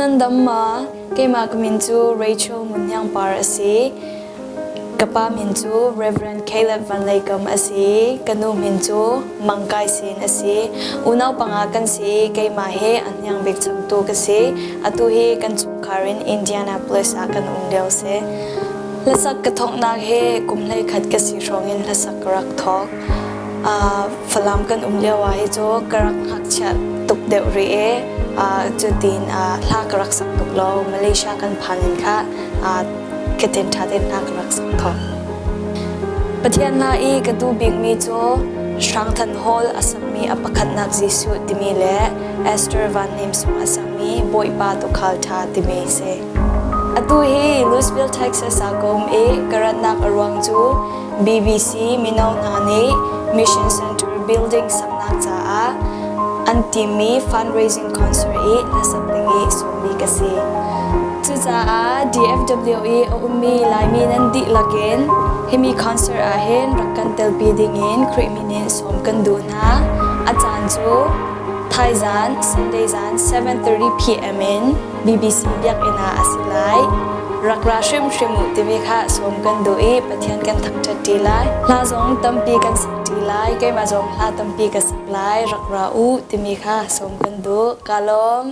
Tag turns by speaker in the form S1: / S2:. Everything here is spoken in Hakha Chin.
S1: Nan dam ma? Keimah ka min cu Rachel Ngun Hniang Par a si. Ka pa min cu Reverend Caleb Van Leikam a si. Ka nu min cu Mang Kai Sin a si. Unau panga kan si i keimah hi a hniang bik changtu ka si. Atu hi kan chungkhar in Indianapolis ah kan um lio si. Hlasak ka thawknak hi kum 11 ka si hrawng in hlasak ka rak thawk. Falam kan um lio ah hi cu ka rak ngakchia tuk deuh rih i cutin hla ka rak sak tuk lo. Malaysia kan phan in kha khatin ṭha tein hla ka rak sak thawk. Pathian hla i ka duh bikmi cu Hrang Than Hawl a sakmi a pakhatnak Jesuh timi le Esther Van Hnem Sung a sakmi Bawipa Tuukhal Ṭha timi a si. Atu hi Louisville, Texas ah ka um i ka ratnak a ruang cu BBC mino hna nih Mission Center building saknak caah an timmi fundraising concert i hlasak ding i sawmmi ka si. Cucaah DFW i a ummi Laimi nan dihlak in himi concert ah hin rak kan telpi dingin Khrih min in sawm kan duh hna. A caan cu thaizan Sunday zan 7:30 p.m. in BBC biakinn ah a si lai. Rak ra hrimhrim u timi kha sawm kan duh i Pathian kan thangṭhat ṭi lai. Hla zong tampi kan sak ṭi lai. Keimah zong hla tampi ka sak lai. Rak ra u timi kha sawm kan duh. Ka lawm.